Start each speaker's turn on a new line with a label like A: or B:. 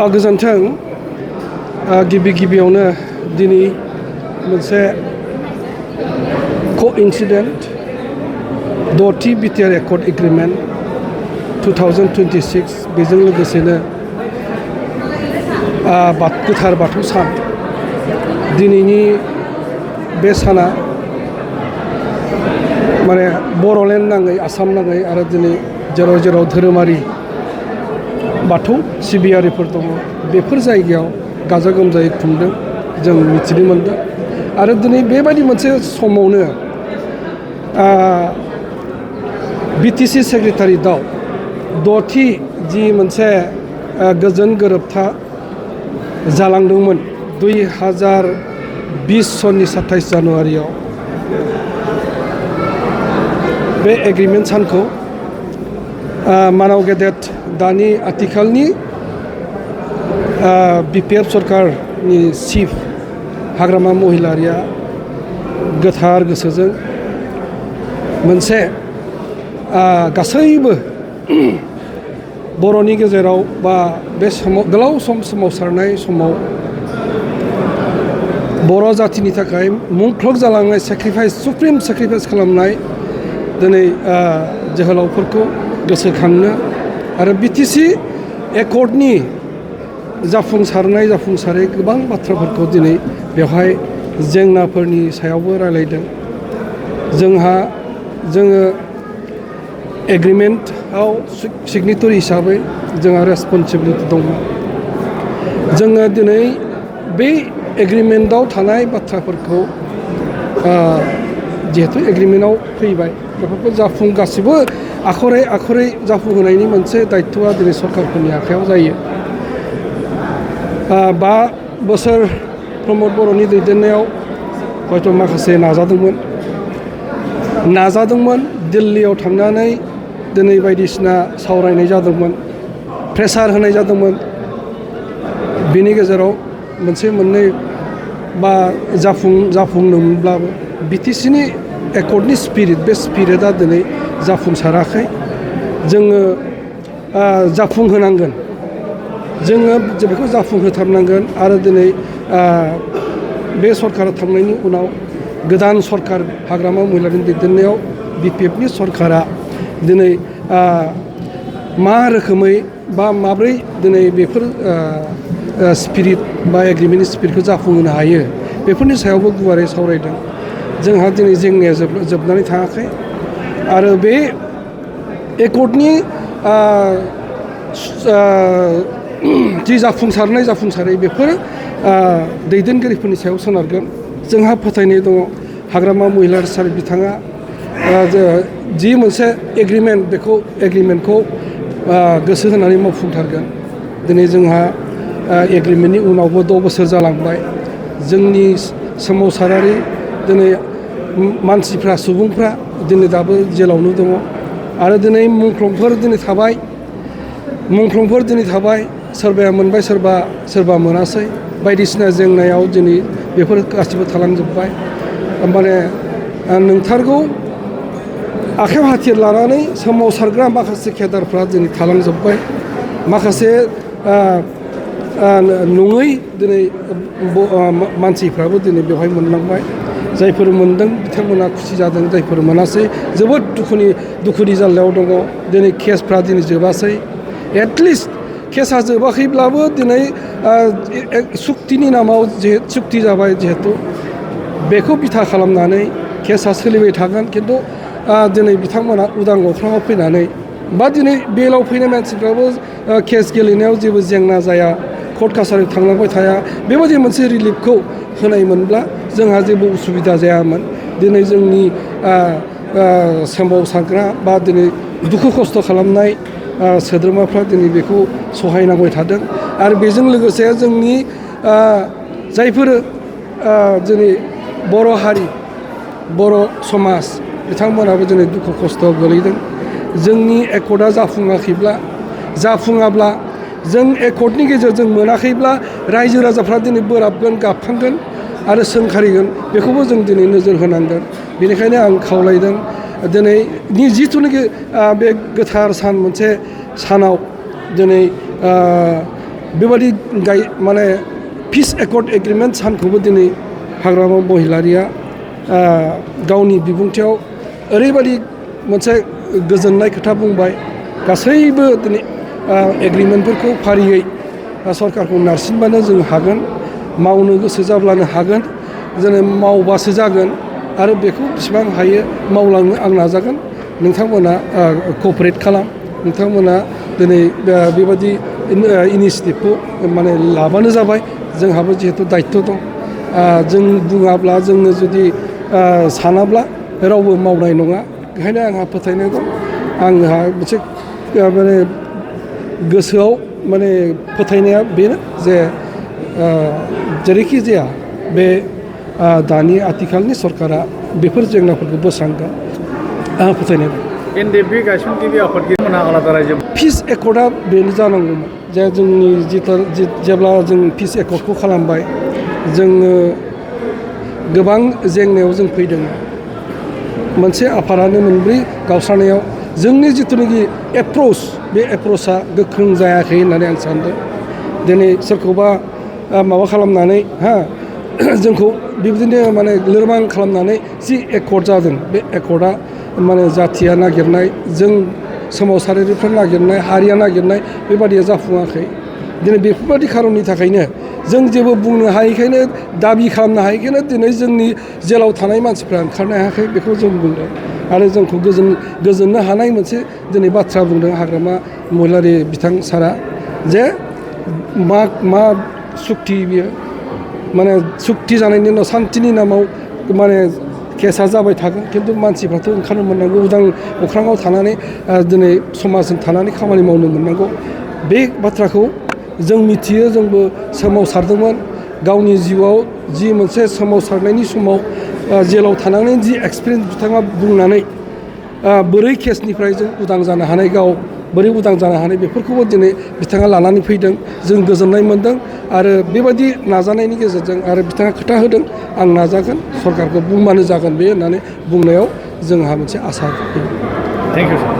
A: गोजोन्थों गिबियावनो दिनै मोनसे कोइन्सिडेंट द'थि बिटिआर एकर्ड एग्रीमेंट 2026 बेजों लोगोसेनो गोथार बाथौ सान दिनैनि बे साना माने बर'लेण्ड नाङै आसाम नाङै आरो दिनै जेराव जेराव धोरोमारि बाथौ सिबियारिफोर दङ बेफोर जायगायाव गाजा गोमजायै खुंदों जों मिथिनो मोनदों आरो दिनै बेबायदि मोनसे समावनो बिटिसि सेक्रेटारियेटआव द'थि जि मोनसे गोजोन गोरोबथा जालांदोंमोन 2020 सननि 27 जानुवारियाव बे एग्रिमेन्ट सानखौ मानाव गेदेर दानि आथिखालनि बिपिएफ सरकारनि चिफ हाग्रामा महिलारिया गोथार गोसोजों मोनसे गासैबो बर'नि गेजेराव बा बे समाव गोलाव सम सोमावसारनाय समाव बर' जातिनि थाखाय मुंख्लं जालांनाय सुप्रिम सेक्रिफाइस खालामनाय दिनै जोहोलावफोरखौ गोसोखांनो आरो बिटिसि एकर्डनि जाफुंसारै गोबां बाथ्राफोरखौ दिनै बेवहाय जेंनाफोरनि सायावबो रायलायदों जोङो एग्रिमेन्टआव सिगनेटरि हिसाबै जोंहा रेसपन्सिबिलिटि दङ जोङो दिनै बे एग्रिमेन्टआव थानाय बाथ्राफोरखौ जिहेतु एग्रिमेन्टआव फैबाय बेफोरखौ गासिबो आखरै जाफुंहोनायनि मोनसे दायित्वआ दिनै सरकारफोरनि आखायाव जायो 5 बोसोर प्रमद बर'नि दैदेननायाव हयथ' माखासे नाजादोंमोन दिल्लीयाव थांनानै दिनै बायदिसिना सावरायनाय जादोंमोन प्रेसार होनाय जादोंमोन बिनि गेजेराव मोनसे मोननै बा जाफुंदोंमोनब्लाबो बिटिसिनि एकर्डनि स्पिरिट बे स्पिरिटआ दिनै जाफुंसाराखै जोङो जाफुंहोनांगोन जोङो बेखौ जाफुंहोथारनांगोन आरो दिनै बे सरकारा थांनायनि उनाव गोदान सरकार हाग्रामा महिलारिनि दैदेननायाव बिपिएफनि सरकारा दिनै मा रोखोमै बा माब्रै दिनै बेफोर स्पिरिट बा एग्रिमेन्टनि स्पिरिटखौ जाफुंहोनो हायो बेफोरनि सायावबो गुवारै सावरायदों जोंहा दिनै जेंनाया जोबनानै थाङाखै आरो बे एकर्डनि जि जाफुंसारै बेफोर दैदेनगिरिफोरनि सायाव सोनारगोन जोंहा फोथायनाय दङ हाग्रामा महिलारि सार बिथाङा जि मोनसे एग्रिमेन्टखौ गोसो होनानै मावफुंथारगोन दिनै जोंहा एग्रिमेन्टनि उनावबो 6 बोसोर जालांबाय जोंनि सोमावसारारि दिनै सुबुंफ्रा दिनै दाबो जेलावनो दङ आरो दिनै मुंख्लंफोर दिनै थाबाय सोरबाया मोनबाय सोरबा मोनासै बायदिसिना जेंनायाव दिनै बेफोर गासिबो थालांजोब्बाय माने नोंथारगौ आखायाव हाथियार लानानै सोमावसारग्रा माखासे केडारफ्रा दिनै थालांजोब्बाय माखासे नङै दिनै मानसिफ्राबो दिनै बेवहाय मोनलांबाय जायफोर मोनदों बिथांमोना खुसि जादों जायफोर मोनासै जोबोद दुखुनि जाल्लायाव दङ दिनै केसफ्रा दिनै जोबासै एटलिस्ट केसा जोबाखैब्लाबो दिनै सुक्तिनि नामाव सुक्ति जाबाय जिहेतु बेखौ बिथा खालामनानै केसा सोलिबाय थागोन खिन्थु दिनै बिथांमोना उदां अख्राङाव फैनानै बा दिनै बेलाव फैनाय मानसिफ्राबो केस गेलेनायाव जेबो जेंना जाया कर्ट कासारियाव थांलांबाय थाया बेबायदि मोनसे रिलिफखौ होनायमोनब्ला जोंहा जेबो उसुबिदा जायामोन दिनै जोंनि सोमावसारग्रा बा दिनै दुखु खस्थ' खालामनाय सोद्रोमाफ्रा दिनै बेखौ सहायनांबाय थादों आरो बेजों लोगोसे जोंनि जायफोर दिनै बर' हारि बर' समाज बिथांमोनाबो दिनै दुखु खस्थ'आव गोलैदों जोंनि एकर्डआ जाफुङाब्ला जों एकर्डनि गेजेरजों मोनाखैब्ला रायजो राजाफ्रा दिनै बोराबगोन गाबखांगोन आरो सोंखारिगोन बेखौबो जों दिनै नोजोर होनांगोन बेनिखायनो आं खावलायदों दिनैनि जिथुनाखि बे गोथार सान मोनसे सानाव दिनै बेबादि माने पिस एकर्ड एग्रिमेन्ट सानखौबो दिनै हाग्रामा महिलारिया गावनि बिबुंथियाव ओरैबायदि मोनसे गोजोननाय खोथा बुंबाय गासैबो दिनै एग्रिमेन्टफोरखौ फारियै सरकारखौ नारसिनबानो जों हागोन मावनो गोसो जाब्लानो हागोन जोङो मावबासो जागोन आरो बेखौ बेसेबां हायो मावलांनो आं नाजागोन नोंथांमोना क'पारेट खालाम नोंथांमोना दिनै बेबादि इनिसियेटिभखौ माने लाबानो जाबाय जोंहाबो जिहेतु दायित्व दं जों बुङाब्ला जोंनो जुदि सानाब्ला रावबो मावनाय नङा बेखायनो आंहा फोथायनाय दं आंहा मोनसे माने गोसोआव माने फोथायनाया बेनो जे जेरैखि जाया बे दानि आथिखालनि सरकारा बेफोर जेंनाफोरखौ बोस्रांगोन आंहा फोथायनाय दं
B: एनडिएफबि गायसनगिरि आफादगिरिमोनहा आलादा रायजो
A: पिस एकर्डआ बेनो जानांगौमोन जे जोंनि जेब्ला जों पिस एकर्डखौ खालामबाय जोङो गोबां जेंनायाव जों फैदों मोनसे आफादानो मोनब्रै गावस्रानायाव जोंनि जिथुनाखि एप्रच बे एप्रचआ गोख्रों जायाखै होननानै आं सानदों दिनै सोरखौबा माबा खालामनानै जोंखौ बेबायदिनो माने लोरबां खालामनानै जि एकर्ड जादों बे एकर्डआ माने जाथिया नागिरनाय जों सोमावसारारिफ्रा नागिरनाय हारिया नागिरनाय बेबादिया जाफुङाखै दिनै बेफोरबादि खारननि थाखायनो जों जेबो बुंनो हायैखायनो दाबि खालामनो हायैखायनो दिनै जोंनि जेलाव थानाय मानसिफ्रा ओंखारनो हायाखै बेखौ जों बुंदों आरो जोंखौ गोजोननो हानाय मोनसे दिनै बाथ्रा बुंदों हाग्रामा महिलारि बिथां सारा जे मा सुक्ति बियो माने सुक्ति जानायनि उनाव सान्तिनि नामाव माने केसा जाबाय थागोन खिन्थु मानसिफ्राथ' ओंखारनो मोननांगौ उदां अख्राङाव थानानै दिनै समाजजों थानानै खामानि मावनो मोननांगौ बे बाथ्राखौ जों मिथियो जोंबो सोमावसारदोंमोन गावनि जिउआव जि मोनसे सोमावसारनायनि समाव जेलाव थानानै जि एक्सपिरियेन्स बिथाङा बुंनानै बोरै केसनिफ्राय जों उदां जानो हानाय गाव बोरै उदां जानो हानाय बेफोरखौबो दिनै बिथाङा लानानै फैदों जों गोजोननाय मोनदों आरो बेबायदि नाजानायनि गेजेरजों आरो बिथाङा खोथा होदों आं नाजागोन सरकारखौ बुंबानो जागोन बे होननानै बुंनायाव जोंहा मोनसे आसा दं।
B: Thank you sir